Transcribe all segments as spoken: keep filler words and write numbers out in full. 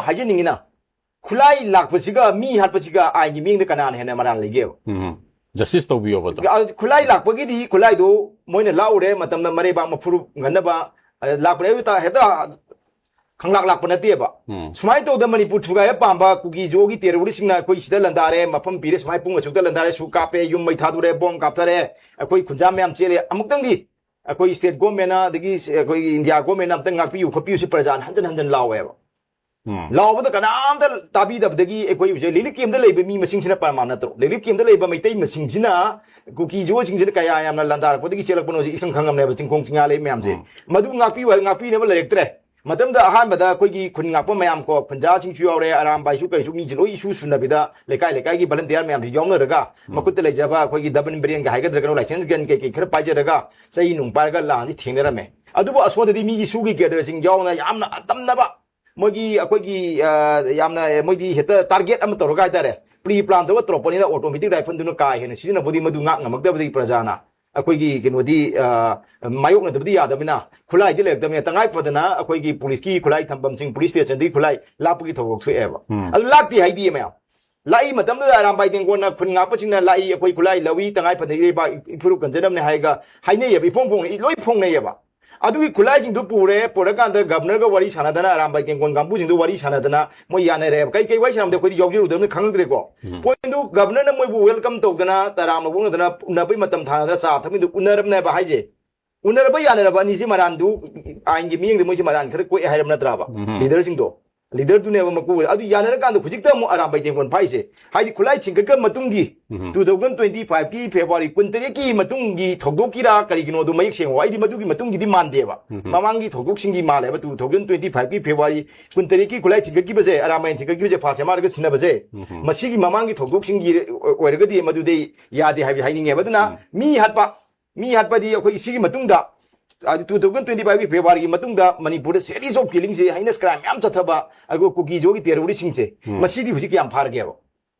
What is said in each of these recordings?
ꯍꯥꯏꯖꯅꯤꯡꯉꯤꯅ, ꯈꯨꯠꯂꯥꯏ ꯂꯥꯛꯄꯁꯤꯒ ꯃꯤ ꯍꯥꯠꯄꯁꯤꯒ ꯑꯥꯏꯟꯒꯤ ꯃꯤꯠꯌꯦꯡꯗ ꯀꯅꯥꯅ ꯍꯦꯟꯅ ꯃꯔꯥꯜ ꯂꯩꯒꯦꯕ? ꯎꯝ꯫ ꯖꯁꯇꯤꯁ ꯇꯧꯕꯤꯌꯣꯕꯗꯣ꯫ ꯑ, ꯈꯨꯠꯂꯥꯏ ꯂꯥꯛꯄꯒꯤꯗꯤ ꯈꯨꯠꯂꯥꯏꯗꯣ ꯃꯣꯏꯅ ꯂꯥꯛꯎꯔꯦ, ꯃꯇꯝꯗ ꯃꯔꯩꯕꯥꯛ ꯃꯐꯨꯔꯨꯞ ꯉꯟꯅꯕ, ꯑ, ꯂꯥꯛꯄꯅꯦ ꯍꯥꯏꯕ ꯇꯥ-, ꯍꯦꯛꯇ ꯈꯪꯂꯥꯛ ꯂꯥꯛꯄ ꯅꯠꯇꯦꯕ꯫ ꯎꯝ꯫ ꯁꯨꯃꯥꯏꯅ ꯇꯧꯗꯅ ꯃꯅꯤꯄꯨꯔ ꯊꯨꯒꯥꯏꯕ ꯄꯥꯝꯕ ꯀꯨꯀꯤ ꯖꯣꯒꯤ ꯇꯦꯔꯣꯔꯤꯁꯁꯤꯡꯅ ꯑꯩꯈꯣꯏ ꯁꯤꯗ ꯂꯟꯗꯥꯔꯦ, ꯃꯐꯝ ꯄꯤꯔꯦ, ꯁꯨꯃꯥꯏꯅ ꯄꯨꯡ ꯑꯁꯨꯛꯇ ꯂꯟꯗꯥꯔꯦ, ꯁꯨ ꯀꯥꯞꯄꯦ, ꯌꯨꯝ ꯃꯩ ꯊꯥꯗꯣꯔꯦ, ꯕꯣꯝ ꯀꯥꯞꯊꯔꯦ, ꯑꯩꯈꯣꯏ ꯈꯨꯟꯖꯥ ꯃꯌꯥꯝ ꯆꯦꯜꯂꯦ, ꯑꯃꯨꯛꯇꯪꯗꯤ ꯑꯩꯈꯣꯏ ꯁ꯭ꯇꯦꯠ ꯒꯣꯔꯃꯦꯟꯅ ꯑꯗꯒꯤ ꯑꯩꯈꯣꯏꯒꯤ ꯏꯟꯗꯤꯌꯥ ꯒꯣꯔꯃꯦꯟꯅ ꯑꯝꯇꯪ ꯉꯥꯛꯄꯤꯌꯨ ꯈꯣꯠꯄꯤꯌꯨ ꯁꯤ ꯄ꯭ꯔꯖꯥꯅ ꯍꯟꯖꯤꯟ ꯍꯟꯖꯤꯟ ꯂꯥꯎꯋꯦꯕ꯫ ꯎꯝ꯫ ꯂꯥꯎꯕꯗ ꯀꯅꯥꯝꯇ ꯇꯥꯕꯤꯗꯕꯗꯒꯤ ꯑꯩꯈꯣꯏ ꯍꯧꯖꯤꯛ ꯂꯤꯂꯤꯞ ꯀꯦꯝꯗ ꯂꯩꯕ ꯃꯤ ꯃꯁꯤꯡꯁꯤꯅ ꯄ꯭ꯔꯃꯥꯟ ꯅꯠꯇ꯭ꯔꯣ? ꯂꯤꯂꯤꯞ ꯀꯦꯝꯗ ꯂꯩꯕ ꯃꯩꯇꯩ ꯃꯁꯤꯡꯁꯤꯅ ꯀꯨꯀꯤ ꯖꯣꯁꯤꯡꯁꯤꯅ ꯀꯌꯥ ꯌꯥꯝꯅ ꯂꯥꯟꯗꯥꯔꯛꯄꯗꯒꯤ ꯆꯦꯜꯂꯛꯄꯅꯣ ꯍꯧꯖꯤꯛ ꯏꯈꯪ ꯈꯪꯉꯝꯅꯦꯕ, ꯆꯤꯡꯈꯣꯡ ꯆꯤꯡꯌꯥ ꯂꯩ ꯃꯌꯥꯝꯁꯦ꯫ ꯎꯝ꯫ ꯃꯗꯨ ꯉꯥꯛꯄꯤꯌꯨ ꯍꯥꯏ, ꯉꯥꯛꯄꯤꯅꯕ ꯂꯩꯔꯛꯇ꯭ꯔꯦ꯫ ꯃꯇꯝꯗ ꯑꯍꯥꯟꯕꯗ ꯑꯩꯈꯣꯏꯒꯤ ꯈꯨꯟ ꯉꯥꯛꯄ ꯃꯌꯥꯝ ꯀꯣ, ꯈꯨꯟꯖꯥꯁꯤꯡꯁꯨ ꯌꯥꯎꯔꯦ, ꯑꯔꯥꯝꯕꯥꯏꯁꯨ ꯀꯔꯤꯁꯨ ꯃꯤꯁꯦ ꯂꯣꯏ ꯏꯁꯨ ꯁꯨꯅꯕꯤꯗ ꯂꯩꯀꯥꯏ ꯂꯩꯀꯥꯏꯒꯤ ꯚꯂꯟꯇꯤꯌꯥꯔ ꯃꯌꯥꯝꯁꯨ ꯌꯥꯎꯅꯔꯒ, ꯃꯈꯨꯠꯇ ꯂꯩꯖꯕ ꯑꯩꯈꯣꯏꯒꯤ ꯗꯕꯜ ꯕꯦꯔꯤꯌꯦꯜꯒ ꯍꯥꯏꯒꯗ꯭ꯔꯥ ꯀꯩꯅꯣ, ꯂꯥꯏꯁꯦꯟꯁ ꯒꯟ ꯀꯩꯀꯩ ꯈꯔ ꯄꯥꯏꯖꯔꯒ ꯆꯩ ꯅꯨꯡ ꯄꯥꯏꯔꯒ ꯂꯥꯟꯁꯤ ꯊꯦꯡꯅꯔꯝꯃꯦ꯫ ꯑꯗꯨꯕꯨ ꯑꯁꯣꯝꯗꯗꯤ ꯃꯤꯒꯤ ꯁꯨꯒꯤ ꯀꯦꯗꯔꯁꯤꯡ ꯌꯥꯎꯅ ꯌꯥꯝꯅ ꯑꯇꯝꯅꯕ ꯃꯣꯏꯒꯤ ꯑꯩꯈꯣꯏꯒꯤ, ꯑ, ꯌꯥꯝꯅ ꯃꯣꯏꯗꯤ ꯍꯦꯛꯇ ꯇꯥꯔꯒꯦꯠ ꯑꯃ ꯇꯧꯔꯒ ꯍꯥꯏꯇꯥꯔꯦ, ꯄ꯭ꯔꯤ ꯄ꯭ꯂꯥꯟ ꯇꯧꯔꯒ ꯇꯧꯔꯛꯄꯅꯤꯅ ꯑꯣꯇꯣꯃꯦꯇꯤꯛ ꯔꯥꯏꯐꯜꯗꯨꯅ ꯀꯥ ꯍꯦꯟꯅ ꯁꯤꯖꯤꯟꯅꯕꯗꯤ ꯃꯗꯨ ꯉꯥꯛ ꯉꯝꯃꯛꯇꯕꯗꯒꯤ ꯄ꯭ꯔꯖꯥꯅ ꯑꯩꯈꯣꯏꯒꯤ ꯀꯩꯅꯣꯗꯤ, ꯑ, ꯃꯥꯌꯣꯛꯅꯗꯕꯗꯤ ꯌꯥꯗꯕꯅꯤꯅ ꯈꯨꯠꯂꯥꯏꯗꯤ ꯂꯩꯔꯛꯇꯕꯅꯤꯅ ꯇꯉꯥꯏ ꯐꯗꯅ ꯑꯩꯈꯣꯏꯒꯤ ꯄꯨꯂꯤꯁꯀꯤ ꯈꯨꯠꯂꯥꯏ ꯊꯝꯐꯝꯁꯤꯡ, ꯄꯨꯂꯤꯁ ꯁ꯭ꯇꯦꯁꯟꯗꯒꯤ ꯈꯨꯠꯂꯥꯏ ꯂꯥꯛꯄꯒꯤ ꯊꯧꯗꯣꯛ ꯊꯣꯛꯑꯦꯕ꯫ ꯎꯝ꯫ ꯑꯗꯨ ꯂꯥꯛꯇꯦ ꯍꯥꯏꯕꯤ ꯃꯌꯥꯝ꯫ ꯂꯥꯛꯏ ꯃꯇꯝꯗꯨꯗ ꯑꯔꯥꯝꯕꯥꯏ ꯇꯦꯡꯒꯣꯟꯅ ꯈꯨꯟ ꯉꯥꯛꯄꯁꯤꯡꯅ ꯂꯥꯛꯏ, ꯑꯩꯈꯣꯏ ꯈꯨꯠꯂꯥꯏ ꯂꯧꯏ, ꯇꯉꯥꯏ ꯐꯗꯅ ꯏꯔꯩꯕꯥꯛ ꯏꯐꯨꯔꯨꯞ ꯀꯟꯖꯅꯕꯅꯦ ꯍꯥꯏꯔꯒ ꯍꯥꯏꯅꯩꯌꯦꯕ, ꯏꯐꯣꯡ ꯐꯣꯡꯅ ꯂꯣꯏ ꯐꯣꯡꯅꯩꯌꯦꯕ꯫ ꯑꯗꯨꯒꯤ ꯈꯨꯠꯂꯥꯏꯁꯤꯡꯗꯨ ꯄꯨꯔꯦ, ꯄꯨꯔꯀꯥꯟꯗ ꯒꯕꯅꯔꯒ ꯋꯥꯔꯤ ꯁꯥꯟꯅꯗꯅ, ꯑꯔꯥꯝꯕꯥꯏ ꯇꯦꯡꯒꯣꯟ ꯀꯥꯡꯕꯨꯁꯤꯡꯗꯨ ꯋꯥꯔꯤ ꯁꯥꯟꯅꯗꯅ ꯃꯣꯏ ꯌꯥꯅꯔꯦꯕ꯫ ꯀꯩ ꯀꯩ ꯋꯥꯔꯤ ꯁꯥꯟꯅꯕꯗ ꯑꯩꯈꯣꯏꯗꯤ ꯌꯥꯎꯖꯔꯨꯗꯕꯅꯤꯅ ꯈꯪꯗ꯭ꯔꯦꯀꯣ꯫ ꯄꯣꯏꯟꯗꯨ ꯒꯕꯅꯔꯅ ꯃꯣꯏꯕꯨ ꯋꯦꯜꯀꯝ ꯇꯧꯗꯅ, ꯇꯔꯥꯝꯅ ꯑꯣꯛꯅꯗꯅ, ꯎꯅꯕꯩ ꯃꯇꯝ ꯊꯥꯅꯗꯅ, ꯆꯥ ꯊꯛꯃꯤꯟꯅ ꯎꯅꯔꯕꯅꯦꯕ ꯍꯥꯏꯁꯦ꯫ ꯎꯅꯔꯕ ꯌꯥꯅꯔꯕ ꯑꯅꯤꯁꯤ ꯃꯔꯥꯟꯗꯨ, ꯑꯥꯏꯟꯒꯤ ꯃꯤꯠꯌꯦꯡꯗ ꯃꯣꯏꯁꯤ ꯃꯔꯥꯟ ꯈꯔ ꯀꯣꯛꯑꯦ ꯍꯥꯏꯔꯕ ꯅꯠꯇ꯭ꯔꯕ? ꯂꯤꯗꯔꯁꯤꯡꯗꯣ, ꯂꯤꯗꯔꯗꯨꯅꯦꯕ ꯃꯀꯣꯛ ꯑꯗꯨ ꯌꯥꯅꯔꯀꯥꯟꯗ ꯍꯧꯖꯤꯛꯇ ꯑꯃꯨꯛ ꯑꯔꯥꯝꯕꯥꯏ ꯇꯦꯡꯒꯣꯟ ꯐꯥꯏꯁꯦ꯫ ꯍꯥꯏꯗꯤ ꯈꯨꯠꯂꯥꯏ ꯊꯤꯡꯒꯠꯈ꯭ꯔ ꯃꯇꯨꯡꯒꯤ, ꯎꯝ꯫ Two thousand twenty five ꯀꯤ February ꯀꯨꯟꯇꯔꯦꯠꯀꯤ ꯃꯇꯨꯡꯒꯤ ꯊꯧꯗꯣꯛꯀꯤꯔꯥ ꯀꯔꯤꯒꯤꯅꯣꯗꯣ ꯃꯌꯦꯛ ꯁꯦꯡꯉꯣ꯫ ꯑꯩꯗꯤ ꯃꯗꯨꯒꯤ ꯃꯇꯨꯡꯒꯤꯗꯤ ꯃꯥꯟꯗꯦꯕ꯫ ꯎꯝ꯫ ꯃꯃꯥꯡꯒꯤ ꯊꯧꯗꯣꯛꯁꯤꯡꯒꯤ ꯃꯥꯜꯂꯦꯕ꯫ Two thousand twenty five ꯀꯤ February ꯀꯨꯟꯇꯔꯦꯠꯀꯤ ꯈꯨꯠꯂꯥꯏ ꯊꯤꯡꯒꯠꯈꯤꯕꯁꯦ, ꯑꯔꯥꯝꯕꯥꯏꯅ ꯊꯤꯡꯒꯠꯈꯤꯕꯁꯦ, ꯐꯥꯁ ꯑꯦꯝ ꯑꯥꯔꯒ ꯁꯤꯟꯅꯕꯁꯦ, ꯎꯝ꯫ ꯃꯁꯤꯒꯤ ꯃꯃꯥꯡꯒꯤ ꯊꯧꯗꯣꯛꯁꯤꯡꯒꯤ ꯑꯣꯏꯔꯒꯗꯤ ꯃꯗꯨꯗꯤ ꯌꯥꯗꯦ ꯍꯥꯏꯕ ꯍꯥꯏꯅꯤꯡꯉꯦꯕ꯫ ꯑꯗꯨꯅ, ꯎꯝ꯫ ꯃꯤ ꯍꯥꯠꯄ, ꯃꯤ ꯍꯥꯠꯄꯗꯤ ꯑꯩꯈꯣꯏ ꯁꯤꯒꯤ ꯃꯇꯨꯡꯗ, ꯑꯗꯨ two thousand twenty five ꯀꯤ February ꯒꯤ ꯃꯇꯨꯡꯗ ꯃꯅꯤꯄꯨꯔꯗ series of killing say, heinous crime ꯃꯌꯥꯝ ꯆꯠꯊꯕ, ꯑꯗꯨꯒ ꯀꯨꯀꯤ ꯖꯣꯒꯤ terrorist ꯁꯤꯡꯁꯦ, ꯎꯝ꯫ ꯃꯁꯤꯗꯤ ꯍꯧꯖꯤꯛ ꯀꯌꯥꯝ ꯐꯥꯔꯒꯦꯕ?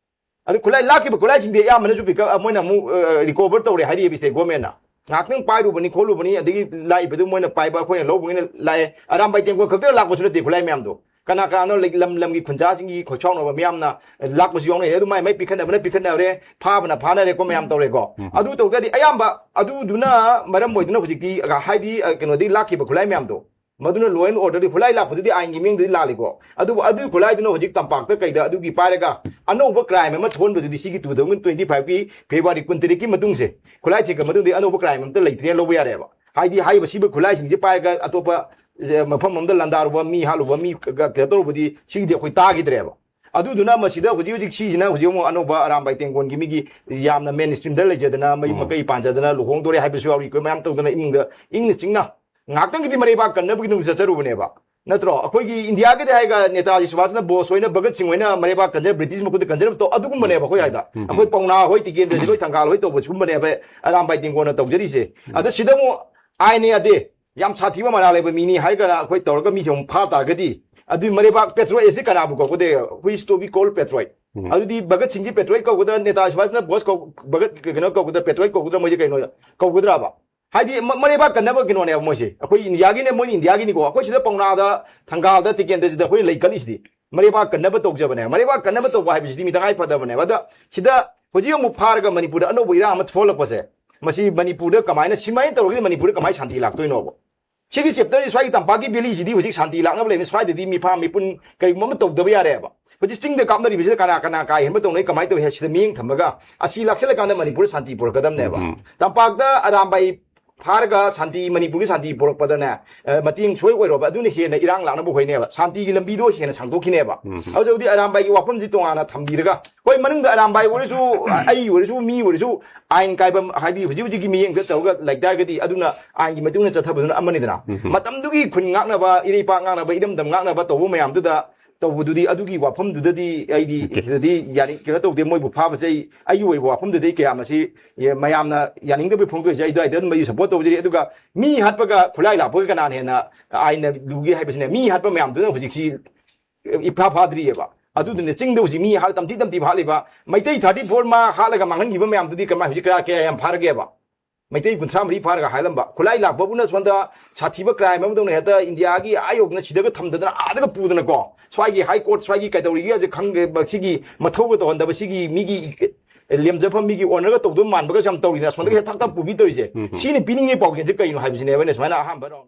ꯑꯗꯨ ꯈꯨꯠꯂꯥꯏ ꯂꯥꯛꯈꯤꯕ ꯈꯨꯠꯂꯥꯏꯁꯤꯡꯗꯤ ꯑꯌꯥꯝꯕꯅꯁꯨ pick up, ꯃꯣꯏꯅ ꯑꯃꯨꯛ, ꯑ, recover ꯇꯧꯔꯦ ꯍꯥꯏꯔꯤꯕ state government ꯅ꯫ ꯉꯥꯏꯍꯥꯛꯇꯪ ꯄꯥꯏꯔꯨꯕꯅꯤ ꯈꯣꯠꯂꯨꯕꯅꯤ, ꯑꯗꯒꯤ ꯂꯥꯛꯏꯕꯗꯨ ꯃꯣꯏꯅ ꯄꯥꯏꯕ, ꯑꯩꯈꯣꯏꯅ ꯂꯧꯕꯅꯤꯅ ꯂꯥꯛꯑꯦ꯫ ꯑꯔꯥꯝꯕꯥꯏ ꯇꯦꯡꯀꯣꯠ ꯈꯛꯇꯅ ꯂꯥꯛꯄꯁꯨ ꯅꯠꯇꯦ ꯈꯨꯠꯂꯥꯏ ꯃꯌꯥꯝꯗꯣ꯫ ꯀꯅꯥ ꯀꯅꯥꯅꯣ ꯂꯩ-, ꯂꯝ ꯂꯝꯒꯤ ꯈꯨꯟꯖꯥꯁꯤꯡꯒꯤ ꯈꯣꯏꯁꯥꯎꯅꯕ ꯃꯌꯥꯝꯅ ꯂꯥꯛꯄꯁꯨ ꯌꯥꯎꯅꯩ꯫ ꯑꯗꯨ ꯃꯥꯏ ꯃꯥꯏ ꯄꯤꯈꯠꯅꯕꯅ ꯄꯤꯈꯠꯅꯕꯔꯦ, ꯐꯥꯕꯅ ꯐꯥꯅꯔꯦꯀꯣ, ꯃꯌꯥꯝ ꯇꯧꯔꯦꯀꯣ꯫ ꯎꯝ꯫ ꯑꯗꯨ ꯇꯧꯗ꯭ꯔꯗꯤ ꯑꯌꯥꯝꯕ ꯑꯗꯨꯗꯨꯅ ꯃꯔꯝ ꯑꯣꯏꯗꯨꯅ ꯍꯧꯖꯤꯛꯇꯤ, ꯑ, ꯍꯥꯏꯗꯤ, ꯑ, ꯀꯩꯅꯣꯗꯒꯤ ꯂꯥꯛꯈꯤꯕ ꯈꯨꯠꯂꯥꯏ ꯃꯌꯥꯝꯗꯣ, ꯃꯗꯨꯅ law and order ꯗꯤ ꯈꯨꯠꯂꯥꯏ ꯂꯥꯛꯄꯗꯨꯗꯤ ꯑꯥꯏꯟꯒꯤ ꯃꯤꯌꯦꯡꯗꯗꯤ ꯂꯥꯜꯂꯤꯀꯣ꯫ ꯑꯗꯨꯕꯨ ꯑꯗꯨꯒꯤ ꯈꯨꯠꯂꯥꯏꯗꯨꯅ ꯍꯧꯖꯤꯛ ꯇꯝꯄꯥꯛꯇ ꯀꯩꯗ ꯑꯗꯨꯒꯤ ꯄꯥꯏꯔꯒ ꯑꯅꯧꯕ crime ꯑꯃ ꯊꯣꯛꯍꯟꯕꯗꯨꯗꯤ ꯁꯤꯒꯤ two thousand twenty five ꯀꯤ February ꯀꯨꯟꯇꯔꯦꯠꯀꯤ ꯃꯇꯨꯡꯁꯦ, ꯈꯨꯠꯂꯥꯏ ꯊꯦꯛꯀ ꯃꯇꯨꯡꯗꯤ ꯑꯅꯧꯕ crime ꯑꯝꯇ ꯂꯩꯇ꯭ꯔꯦꯅ ꯂꯧꯕ ꯌꯥꯔꯦꯕ꯫ ꯍꯥꯏꯗꯤ ꯍꯥꯏꯔꯤꯕ ꯁꯤꯕ ꯈꯨꯠꯂꯥꯏꯁꯤꯡꯁꯦ ꯄꯥꯏꯔꯒ ꯑꯇꯣꯞꯄ, ꯑꯦ, ꯃꯐꯝ ꯑꯃꯗ ꯂꯥꯟꯗꯥꯔꯨꯕ, ꯃꯤ ꯍꯥꯠꯂꯨꯕ, ꯃꯤ ꯀ-, ꯀꯩꯅꯣ ꯇꯧꯔꯨꯕꯗꯤ ꯁꯤꯒꯤꯗꯤ ꯑꯩꯈꯣꯏ ꯇꯥꯈꯤꯗ꯭ꯔꯦꯕ꯫ ꯑꯗꯨꯗꯨꯅ ꯃꯁꯤꯗ ꯍꯧꯖꯤꯛ ꯍꯧꯖꯤꯛ ꯁꯤꯁꯤꯅ ꯍꯧꯖꯤꯛ ꯑꯃꯨꯛ ꯑꯅꯧꯕ ꯑꯔꯥꯝꯕꯥꯏ ꯇꯦꯡꯒꯣꯟꯒꯤ ꯃꯤꯒꯤ ꯌꯥꯝꯅ main stream ꯗ ꯂꯩꯖꯗꯅ, ꯃꯌꯨꯝ ꯎꯝ꯫ ꯃꯀꯩ ꯄꯥꯟꯖꯗꯅ, ꯂꯨꯍꯣꯡꯗꯣꯔꯦ ꯍꯥꯏꯕꯁꯨ ꯌꯥꯎꯔꯤ, ꯑꯩꯈꯣꯏ ꯃꯌꯥꯝ ꯇꯧꯗꯅ ꯏꯃꯨꯡꯗ ꯏꯪꯅ ꯆꯤꯡꯅ ꯉꯥꯏꯍꯥꯛꯇꯪꯒꯤꯗꯤ ꯃꯔꯩꯕꯥꯛ ꯀꯟꯅꯕꯒꯤꯗꯃꯛ ꯆꯠꯆꯔꯨꯕꯅꯦꯕ, ꯅꯠꯇ꯭ꯔꯣ? ꯑꯩꯈꯣꯏꯒꯤ ꯏꯟꯗꯤꯌꯥꯒꯤꯗꯤ ꯍꯥꯏꯒ ꯅꯦꯇꯥꯖꯤ ꯁꯨꯚꯥꯁꯅ ꯕꯣꯁ ꯍꯣꯏꯅ ꯚꯒꯠ ꯁꯤꯡ ꯍꯣꯏꯅ ꯃꯔꯩꯕꯥꯛ ꯀꯟꯖ-, ꯕ꯭ꯔꯤꯇꯤꯁ ꯃꯈꯨꯠꯇ ꯀꯟꯖꯅꯕ ꯇꯧ, ꯑꯗꯨꯒꯨꯝꯕꯅꯦꯕ ꯑꯩꯈꯣꯏ ꯍꯥꯏꯗ꯫ ꯎꯝ꯫ ꯑꯩꯈꯣꯏ ꯄꯥꯎꯅꯥ ꯍꯣꯏ, ꯇꯤꯀꯦꯟꯗ꯭ꯔꯖꯤꯠ ꯍꯣꯏ, ꯊꯪꯒꯥꯜ ꯍꯣꯏ ꯇꯧꯕ ꯁꯤꯒꯨꯝꯕꯅꯦꯕ ꯑꯔꯥꯝꯕꯥꯏ ꯇꯦꯡꯒꯣꯟꯅ ꯇꯧꯖꯔꯤꯁꯦ꯫ ꯎꯝ꯫ ꯑꯗ ꯁꯤꯗ ꯑꯃꯨꯛ ꯑꯥꯏꯟꯅ ꯌꯥꯗꯦ, ꯌꯥꯝ ꯁꯥꯊꯤꯕ ꯃꯔꯥꯜ ꯂꯩꯕ ꯃꯤꯅꯤ ꯍꯥꯏꯔꯒꯅ ꯑꯩꯈꯣꯏ ꯇꯧꯔꯒ ꯃꯤꯁꯦ ꯑꯃꯨꯛ ꯐꯥ ꯇꯥꯔꯒꯗꯤ, ꯑꯗꯨꯏ ꯃꯔꯩꯕꯥꯛ patriot ꯑꯁꯤ ꯀꯅꯥꯕꯨ ꯀꯧꯒꯗꯦ? Who is to be called patriot? ꯎꯝ꯫ ꯑꯗꯨꯗꯤ ꯚꯒꯠ ꯁꯤꯡꯁꯤ patriot ꯀꯧꯒꯗ꯭ꯔꯥ, ꯅꯦꯇꯥꯖꯤ ꯁꯨꯚꯥꯁꯅ ꯕꯣꯁ ꯀꯧ-, ꯚꯒꯠ ꯀꯩꯅꯣ ꯀꯧꯒꯗ꯭ꯔꯥ, patriot ꯀꯧꯒꯗ꯭ꯔꯥ, ꯃꯣꯏꯁꯦ ꯀꯩꯅꯣ ꯀꯧꯒꯗ꯭ꯔꯥꯕ? ꯍꯥꯏꯗꯤ ꯃ-, ꯃꯔꯩꯕꯥꯛ ꯀꯟꯅꯕ ꯀꯩꯅꯣꯅꯦꯕ ꯃꯣꯏꯁꯦ꯫ ꯑꯩꯈꯣꯏ ꯏꯟꯗꯤꯌꯥꯒꯤꯅꯦ, ꯃꯣꯏꯅ ꯏꯟꯗꯤꯌꯥꯒꯤꯅꯤꯀꯣ꯫ ꯑꯩꯈꯣꯏ ꯁꯤꯗ ꯄꯥꯎꯅꯥꯗ, ꯊꯪꯒꯥꯜꯗ, ꯇꯤꯀꯦꯟꯗ꯭ꯔꯖꯤꯠꯇ ꯑꯩꯈꯣꯏ ꯂꯩ ꯀꯠꯂꯤꯁꯤꯗꯤ ꯃꯔꯩꯕꯥꯛ ꯀꯟꯅꯕ ꯇꯧꯖꯕꯅꯦ꯫ ꯃꯔꯩꯕꯥꯛ ꯀꯟꯅꯕ ꯇꯧꯕ ꯍꯥꯏꯕꯁꯤꯗꯤ ꯃꯤ ꯇꯉꯥꯏ ꯐꯗꯕꯅꯦꯕ꯫ ꯑꯗ ꯁꯤꯗ ꯍꯧꯖꯤꯛ ꯑꯃꯨꯛ ꯐꯥꯔꯒ ꯃꯅꯤꯄꯨꯔꯗ ꯑꯅꯧꯕ ꯏꯔꯥꯡ ꯑꯃ ꯊꯣꯛꯍꯜꯂꯛꯄꯁꯦ, ꯃꯁꯤ ꯃꯅꯤꯄꯨꯔꯗ ꯀꯃꯥꯏꯅ, ꯁꯤꯃꯥꯏꯅ ꯇꯧꯔꯒꯗꯤ ꯃꯅꯤꯄꯨꯔꯗ ꯀꯃꯥꯏꯅ ꯁꯥꯟꯇꯤ ꯂꯥꯛꯇꯣꯏꯅꯣꯕ? ꯁꯤꯒꯤ chapter ꯁꯤ, ꯁ꯭ꯋꯥꯏꯒꯤ ꯇꯝꯄꯥꯛꯀꯤ valley ꯁꯤꯗꯤ ꯍꯧꯖꯤꯛ ꯁꯥꯟꯇꯤ ꯂꯥꯛꯅꯕ ꯂꯩꯕꯅꯤ꯫ ꯁ꯭ꯋꯥꯏꯗꯗꯤ ꯃꯤꯐꯥ ꯃꯤꯄꯨꯟ ꯀꯔꯤꯒꯨꯝꯕ ꯑꯃ ꯇꯧꯗꯕ ꯌꯥꯔꯦꯕ꯫ ꯍꯧꯖꯤꯛ ꯆꯤꯡꯗ ꯀꯥꯞꯅꯔꯤꯕꯁꯤꯗ ꯀꯅꯥ ꯀꯅꯥ ꯀꯥ ꯍꯦꯟꯕ ꯇꯧꯅꯩ, ꯀꯃꯥꯏꯅ ꯇꯧꯏ ꯍꯥꯏ ꯁꯤꯗ ꯃꯤꯠꯌꯦꯡ ꯊꯝꯃꯒ ꯑꯁꯤ ꯂꯥꯛꯁꯤꯜꯂꯀꯥꯟꯗ ꯃꯅꯤꯄꯨꯔꯗ ꯁꯥꯟꯇꯤ ꯄꯨꯔꯛꯀꯗꯕꯅꯦꯕ꯫ ꯎꯝ꯫ ꯇꯝꯄꯥꯛꯇ ꯑꯔꯥꯝꯕꯥꯏ ꯐꯥꯔꯒ ꯁꯥꯟꯇꯤ, ꯃꯅꯤꯄꯨꯔꯒꯤ ꯁꯥꯟꯇꯤ ꯄꯨꯔꯛꯄꯗꯅꯦ, ꯑ, ꯃꯇꯦꯡ ꯁꯣꯏ ꯑꯣꯏꯔꯣꯕ, ꯑꯗꯨꯅ ꯍꯦꯟꯅ ꯏꯔꯥꯡ ꯂꯥꯛꯅꯕ ꯑꯣꯏꯅꯦꯕ, ꯁꯥꯟꯇꯤꯒꯤ ꯂꯝꯕꯤꯗꯣ ꯍꯦꯟꯅ ꯁꯥꯡꯗꯣꯛꯈꯤꯅꯦꯕ꯫ ꯎꯝ꯫ ꯍꯧꯖꯤꯛ ꯍꯧꯖꯤꯛ ꯑꯔꯥꯝꯕꯥꯏꯒꯤ ꯋꯥꯐꯝꯁꯤ ꯇꯣꯉꯥꯟꯅ ꯊꯝꯕꯤꯔꯒ, ꯍꯣꯏ, ꯃꯅꯨꯡꯗ ꯑꯔꯥꯝꯕꯥꯏ ꯑꯣꯏꯔꯁꯨ, ꯑꯩ ꯑꯣꯏꯔꯁꯨ, ꯃꯤ ꯑꯣꯏꯔꯁꯨ, ꯑꯥꯏꯟ ꯀꯥꯏꯕ, ꯍꯥꯏꯗꯤ ꯍꯧꯖꯤꯛ ꯍꯧꯖꯤꯛꯀꯤ ꯃꯤꯠꯌꯦꯡꯗ ꯇꯧꯔꯒ ꯂꯩ ꯇꯥꯔꯒꯗꯤ, ꯑꯗꯨꯅ ꯑꯥꯏꯟꯒꯤ ꯃꯇꯨꯡ ꯏꯟꯅ ꯆꯠꯊꯕꯗꯨꯅ ꯑꯃꯅꯤꯗꯅ꯫ ꯎꯝ꯫ ꯃꯇꯝꯗꯨꯒꯤ ꯈꯨꯟ ꯉꯥꯛꯅꯕ, ꯏꯔꯩꯄꯥꯛ ꯉꯥꯛꯅꯕ, ꯏꯔꯝꯗꯝ ꯉꯥꯛꯅꯕ ꯇꯧꯕ ꯃꯌꯥꯝꯗꯨꯗ ꯇꯧꯕꯗꯨꯗꯤ, ꯑꯗꯨꯒꯤ ꯋꯥꯐꯝꯗꯨꯗꯗꯤ ꯑꯩꯗꯤ ꯑꯣꯀꯦ꯫ ꯁꯤꯗꯗꯤ ꯌꯥꯅꯤꯡ-, ꯀꯩꯅꯣ ꯇꯧꯗꯦ꯫ ꯃꯣꯏꯕꯨ ꯐꯥꯕꯁꯦ ꯑꯩ, ꯑꯩꯒꯤ ꯑꯣꯏꯕ ꯋꯥꯐꯝꯗꯗꯤ ꯑꯩ ꯀꯌꯥ ꯃꯁꯤ, ꯑꯦ, ꯃꯌꯥꯝꯅ ꯌꯥꯅꯤꯡꯗꯕꯒꯤ ꯐꯣꯡꯗꯣꯛꯏꯁꯦ, ꯑꯩ ꯑꯗꯨꯋꯥꯏꯗ ꯑꯗꯨꯝ ꯑꯩ support ꯇꯧꯖꯔꯤ꯫ ꯑꯗꯨꯒ ꯃꯤ ꯍꯥꯠꯄꯒ ꯈꯨꯠꯂꯥꯏ ꯂꯥꯛꯄꯒ ꯀꯅꯥꯅ ꯍꯦꯟꯅ ꯑꯥꯏꯟꯅ ꯂꯨꯒꯦ ꯍꯥꯏꯕꯁꯤꯅꯦ꯫ ꯃꯤ ꯍꯥꯠꯄ ꯃꯌꯥꯝꯗꯨꯅ ꯍꯧꯖꯤꯛꯁꯤ ꯏꯐꯥ ꯐꯥꯗ꯭ꯔꯤꯑꯕ꯫ ꯑꯗꯨꯗꯨꯅ ꯆꯤꯡꯗ ꯍꯧꯖꯤꯛ ꯃꯤ ꯍꯥꯠ-, ꯇꯝꯊꯤ ꯇꯝꯊꯤꯕ ꯍꯥꯠꯂꯤꯕ ꯃꯩꯇꯩ thirty four ꯃꯥ ꯍꯥꯠꯂꯒ ꯃꯥꯡꯍꯟꯈꯤꯕ ꯃꯌꯥꯝꯗꯨꯗꯤ ꯀꯃꯥꯏ, ꯍꯧꯖꯤꯛ ꯀꯌꯥ, ꯀꯌꯥ ꯌꯥꯝ ꯐꯥꯔꯒꯦꯕ? ꯃꯩꯇꯩ ꯀꯨꯟꯊ꯭ꯔꯥ ꯃꯔꯤ ꯐꯥꯔꯒ ꯍꯥꯏꯔꯝꯕ, ꯈꯨꯠꯂꯥꯏ ꯂꯥꯛꯄꯕꯨꯅ ꯁꯣꯝꯗ ꯁꯥꯊꯤꯕ ꯀ꯭ꯔꯥꯏꯝ ꯑꯃꯗꯧꯅ ꯍꯦꯛꯇ ꯏꯟꯗꯤꯌꯥꯒꯤ ꯑꯥ ꯌꯧꯗꯅ ꯁꯤꯗꯒ ꯊꯝꯗꯅ ꯑꯥꯗꯒ ꯄꯨꯗꯅꯀꯣ, ꯁ꯭ꯋꯥꯏꯒꯤ ꯍꯥꯏ ꯀꯣꯔꯠ, ꯁ꯭ꯋꯥꯏꯒꯤ ꯀꯩꯗꯧꯔꯤꯒꯦ ꯍꯧꯖꯤꯛ ꯈꯪꯗꯦ, ꯁꯤꯒꯤ ꯃꯊꯧꯒ ꯇꯧꯍꯟꯗꯕ, ꯁꯤꯒꯤ ꯃꯤꯒꯤ ꯂꯦꯝꯖꯐꯝ, ꯃꯤꯒꯤ ꯑꯣꯅꯔꯒ ꯇꯧꯗꯕ ꯃꯥꯟꯕꯒꯁꯨ ꯌꯥꯝ ꯇꯧꯔꯤꯗꯅ, ꯑꯁꯣꯝꯗꯒꯤ ꯍꯦꯛ ꯊꯛ ꯊꯛ ꯄꯨꯕꯤ ꯇꯧꯔꯤꯁꯦ꯫ ꯁꯤꯅ ꯄꯤꯅꯤꯡꯉꯤ ꯄꯥꯎꯖꯦꯜꯁꯦ ꯀꯩꯅꯣ ꯍꯥꯏꯕꯁꯤꯅꯦꯕ ꯑꯩꯅ ꯁꯨꯃꯥꯏꯅ ꯑꯍꯥꯟꯕ ꯔꯥꯎꯟ